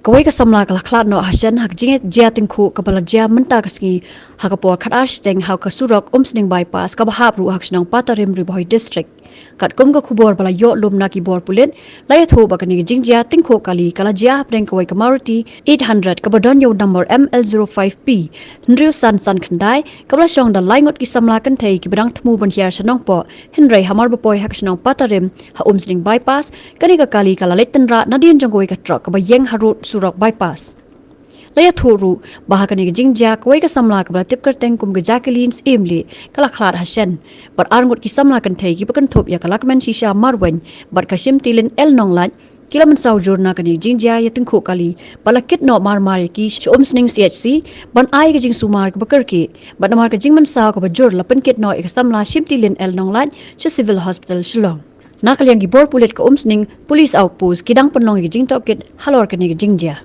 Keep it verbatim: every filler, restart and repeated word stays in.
Kawei ka samla ka la khlad noh ha shen ha ka jingjia tyngkhuh kaba la jia mynta ka sngi ha ka por khatar shiteng ha ka surok Umsning Bypass kaba hap ruh ha ka shnong Patarim, Ri Bhoi District. Katkum ka khubor ba la ïoh lum na ki bor pulit, la ïathuh ba kane ka jingjia tyngkhuh kali ka la jia hapdeng kawei ka Maruti eight hundred kaba don ïa u number M L zero five P hynriew san san khyndai, kaba la shong da lai ngut ki samla kynthei kiba dang thmu ban hiar sha Nongpoh, hynrei hamar ba poi ha ka shnong Patarim ha Umsning Bypass, kane ka kali ka la leit tynrah nadien jong kawei ka trok kaba ïeng harud surok bypass. La ïathuh ruh ba ha kane ka jingjia kawei ka samla kaba la tip kyrteng kum ka Jacqueline Syiemlieh ka la khlad ha shen, bad ar ngut ki samla kynthei kiba kynthup ïa ka Lakmen Shisha Marwein bad ka Shimtilin L Nonglait ki la mynsaw jur na kane ka jingjia ïa tyngkhuh kali, bad la kit noh mar mar ïa ki sha Umsning C H C ban ai ka jingsumar kaba kyrkieh, bad namar ka jingmynsaw kaba jur la pynkit noh ïa ka samla Shimtilin L Nonglait sha Civil Hospital Shillong. Na ka liang ki bor pulit ka Umsning Police Outpost ki dang pynlong ïa ka jingtohkit halor kane ka jingjia.